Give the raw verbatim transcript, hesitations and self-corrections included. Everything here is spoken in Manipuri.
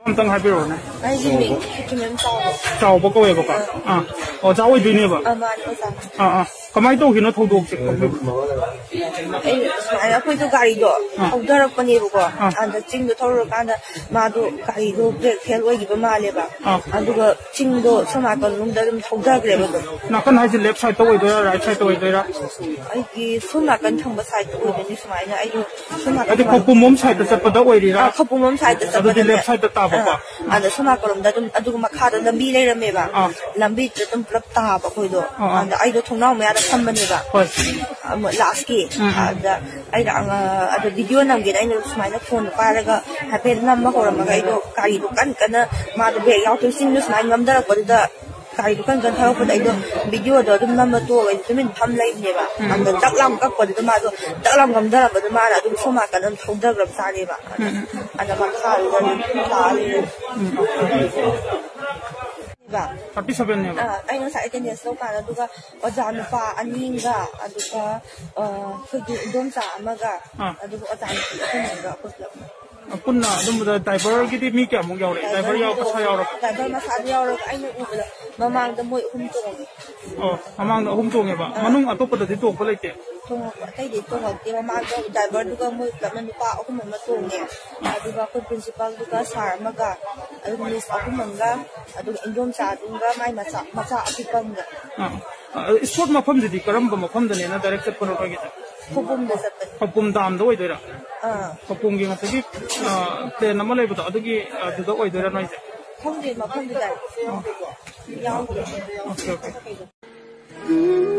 ꯑꯝꯇꯪ ꯍꯥꯏꯕꯤꯔꯛꯑꯣꯅꯦ꯫ ꯑꯩꯒꯤ ꯃꯤꯡ ꯁꯤꯀꯤꯃꯦꯝ ꯆꯥꯎꯕ꯫ ꯆꯥꯎꯕ ꯀꯧꯋꯦꯕꯀꯣ꯫ ꯑꯥ, ꯑꯣꯖꯥ ꯑꯣꯏꯗꯣꯏꯅꯦꯕ꯫ ꯑꯥ, ꯃꯥꯅꯦ ꯑꯣꯖꯥ꯫ ꯑꯥ ꯑꯥ ꯀꯃꯥꯏꯅ ꯇꯧꯈꯤꯅꯣ ꯊꯧꯗꯣꯛꯁꯦ? ꯑꯩ ꯁꯨꯃꯥꯏꯅ ꯑꯩꯈꯣꯏꯗꯣ ꯒꯥꯔꯤꯗꯣ ꯑꯥ꯫ ꯊꯧꯗꯔꯛꯄꯅꯦꯕꯀꯣ꯫ ꯑꯥ꯫ ꯑꯗ ꯆꯤꯡꯗꯣ ꯊꯧꯔꯀꯥꯟꯗ ꯃꯥꯗꯣ ꯒꯥꯔꯤꯗꯣ ꯕ꯭ꯔꯦꯛ ꯐꯦꯜ ꯑꯣꯏꯈꯤꯕ ꯃꯥꯜꯂꯦꯕ꯫ ꯑꯥ꯫ ꯑꯗꯨꯒ ꯆꯤꯡꯗꯣ ꯁꯣꯝ ꯅꯥꯀꯜꯂꯣꯝꯗ ꯑꯗꯨꯝ ꯊꯧꯗꯈ꯭ꯔꯦꯕ ꯑꯗꯨꯝ꯫ ꯅꯥꯀꯟ ꯍꯥꯏꯁꯦ ꯂꯦꯐ ꯁꯥꯏꯗꯇ ꯑꯣꯏꯗꯣꯏꯔꯥ, ꯔꯥꯏꯠ ꯁꯥꯏꯗꯇ ꯑꯣꯏꯗꯣꯏꯔꯥ? ꯑꯩꯒꯤ ꯁꯣꯝ ꯅꯥꯀꯟ ꯊꯪꯕ ꯁꯥꯏꯗꯇ ꯑꯣꯏꯗꯣꯏꯅꯦ ꯁꯨꯃꯥꯏꯅ꯫ ꯑꯩꯗꯣ ꯁꯣꯝ ꯅꯥꯀꯟ ꯍꯥꯏꯗꯤ ꯊꯪꯕ ꯈꯧꯄꯨꯝ ꯂꯣꯝ ꯁꯥꯏꯗꯇ ꯆꯠꯄꯗ ꯑꯣꯏꯔꯤꯔꯥ? ꯑꯥ, ꯈꯧꯄꯨꯝ ꯂꯣꯝ ꯁꯥꯏꯗꯇ ꯑꯗꯨꯗꯤ ꯆꯠꯄꯗꯅꯦ꯫ ꯂꯦꯐ ꯁꯥꯏꯗꯇ ꯇꯥꯕꯀꯣ? ꯑꯥ, ꯑꯗ ꯁꯣꯝ ꯅꯥꯀꯜꯂꯣꯝꯗ ꯑꯗꯨꯝ ꯑꯗꯨꯒ ꯃꯈꯥꯗ ꯂꯝꯕꯤ ꯂꯩꯔꯝꯃꯦꯕ꯫ ꯑꯥ꯫ ꯂꯝꯕꯤꯗꯨꯗ ꯑꯗꯨꯝ ꯄꯨꯂꯞ ꯇꯥꯕ ꯑꯩꯈꯣꯏꯗꯣ꯫ ꯑꯥ, ꯑꯥ꯫ ꯑꯗ ꯑꯩꯗꯣ ꯊꯣꯡꯅꯥꯎ ꯃꯌꯥꯗ ꯐꯝꯕꯅꯦꯕ꯫ ꯍꯣꯏ꯫ ꯑꯃ ꯂꯥꯁꯀꯤ꯫ ꯎꯝ, ꯎꯝ꯫ ꯑꯗ ꯑꯩꯅ ꯑꯉ-, ꯑꯗ ꯚꯤꯗꯤꯑꯣ ꯅꯝꯒꯦꯅ ꯑꯩꯅ ꯁꯨꯃꯥꯏꯅ ꯐꯣꯟꯗꯣ ꯄꯥꯏꯔꯒ ꯍꯥꯏꯐꯦꯠ ꯅꯝꯕ ꯍꯧꯔꯝꯃꯒ ꯑꯩꯗꯣ ꯒꯥꯔꯤꯗꯣ ꯀꯟ ꯀꯟꯅ ꯃꯥꯗꯣ ꯕ꯭ꯔꯦꯛ ꯌꯥꯎꯗ꯭ꯔꯦ ꯆꯤꯡꯗꯣ ꯁꯨꯃꯥꯏꯅ ꯉꯝꯊꯔꯛꯄꯗꯨꯗ ꯒꯥꯔꯤꯗꯣ ꯀꯟ ꯀꯟ ꯊꯧꯔꯛꯄꯗ ꯑꯩꯗꯣ ꯚꯤꯗꯤꯑꯣꯗꯣ ꯑꯗꯨꯝ ꯅꯝꯕ ꯇꯣꯛꯑꯒ ꯑꯩꯗꯣ ꯇꯨꯃꯤꯟ ꯐꯝ ꯂꯩꯕꯅꯦꯕ꯫ ꯑꯗ ꯗꯛ ꯂꯥꯎ ꯀꯛꯄꯗꯨꯗ ꯃꯥꯗꯣ ꯗꯛ ꯂꯥꯎ ꯉꯝꯊꯔꯝꯕꯗꯨꯗ ꯃꯥꯅ ꯑꯗꯨꯝ ꯁꯣꯝ ꯅꯥꯀꯟꯗ ꯑꯗꯨꯝ ꯊꯧꯗꯈ꯭ꯔꯕ ꯖꯥꯠꯅꯦꯕ꯫ ꯑꯗ ꯃꯈꯥꯗꯨꯗ ꯑꯗꯨꯝ ꯇꯥ ꯂꯩꯔꯦ꯫ ꯊꯥꯔꯇꯤ ꯁꯚꯦꯟꯅꯦꯕ꯫ ꯑꯥ, ꯑꯩ ꯉꯁꯥꯏ ꯑꯦꯇꯦꯟꯗꯦꯟꯁ ꯂꯧꯀꯥꯟꯗ ꯑꯗꯨꯒ ꯑꯣꯖꯥ ꯅꯨꯄꯥ ꯑꯅꯤꯒ ꯑꯗꯨꯒ ꯑ, ꯑꯩꯈꯣꯏꯒꯤ ꯏꯗꯣꯝꯆꯥ ꯑꯃꯒ ꯑꯥ꯫ ꯑꯗꯨꯒ ꯑꯣꯖꯥ ꯅꯨꯄꯤ ꯑꯍꯨꯝ ꯑꯃꯒ ꯑꯩꯈꯣꯏ ꯄꯨꯂꯞ꯫ ꯄꯨꯟꯅ ꯑꯗꯨꯝꯕꯗ ꯗ꯭ꯔꯥꯏꯚꯔꯒꯤꯗꯤ ꯃꯤ ꯀꯌꯥꯃꯨꯛ ꯌꯥꯎꯔꯦ? ꯗ꯭ꯔꯥꯏꯚꯔ ꯌꯥꯎ-, ꯃꯁꯥ ꯌꯥꯎꯔꯕ? ꯗ꯭ꯔꯥꯏꯚꯔ ꯃꯁꯥꯗꯤ ꯌꯥꯎꯔꯒ ꯑꯩꯅ ꯎꯕꯗ ꯃꯃꯥꯡꯗ ꯃꯣꯏ ꯑꯍꯨꯝ ꯇꯣꯡꯉꯦ꯫ ꯑꯣ, ꯃꯃꯥꯡꯗ ꯑꯍꯨꯝ ꯇꯣꯡꯉꯦꯕ꯫ ꯃꯅꯨꯡ ꯑꯇꯣꯞꯄꯗꯗꯤ ꯇꯣꯡꯕ ꯂꯩꯇꯦ? ꯇꯣꯡꯉꯛꯄ ꯑꯇꯩꯗꯤ ꯇꯣꯡꯉꯛꯇꯦ꯫ ꯃꯃꯥꯡꯗ ꯗ꯭ꯔꯥꯏꯚꯔꯗꯨꯒ ꯃꯣꯏ ꯄꯨꯂꯞꯅ ꯅꯨꯄꯥ ꯑꯍꯨꯝ ꯑꯃ ꯇꯣꯡꯉꯦ꯫ ꯑꯗꯨꯒ ꯑꯩꯈꯣꯏ ꯄ꯭ꯔꯤꯟꯁꯤꯄꯥꯜꯗꯨꯒ ꯁꯥꯔ ꯑꯃꯒ ꯑꯗꯨꯒ ꯃꯤꯁ ꯑꯍꯨꯝ ꯑꯃꯒ ꯑꯗꯨꯒ ꯏꯟꯗꯣꯝꯆꯥꯗꯨꯒ ꯃꯥꯏ ꯃꯆꯥ, ꯃꯆꯥ ꯑꯄꯤꯛꯄ ꯑꯃꯒ꯫ ꯑꯥ꯫ ꯑ, ꯁ꯭ꯄꯣꯔꯠ ꯃꯐꯝꯁꯤꯗꯤ ꯀꯔꯝꯕ ꯃꯐꯝꯗꯅꯦꯅ ꯗꯥꯏꯔꯦꯛ ꯆꯠꯄꯅꯣ ꯅꯣꯏꯒꯤꯁꯦ? ꯈꯧꯄꯨꯝꯗ ꯆꯠꯄꯅꯦ꯫ ꯈꯧꯄꯨꯝ ꯗꯥꯝꯗ ꯑꯣꯏꯗꯣꯏꯔꯥ? ꯑꯥ꯫ ꯈꯧꯄꯨꯝꯒꯤ ꯉꯁꯥꯏꯒꯤ, ꯑ, ꯄ꯭ꯂꯦꯟ ꯑꯃ ꯂꯩꯕꯗꯣ ꯑꯗꯨꯒꯤ, ꯑ, ꯑꯗꯨꯗ ꯑꯣꯏꯗꯣꯏꯔꯥ ꯅꯣꯏꯁꯦ? ꯈꯪꯗꯦ, ꯃꯐꯝꯗꯤ ꯗꯥꯏꯔꯦꯛ ꯌꯥꯎꯗꯦ꯫ Okay, okay.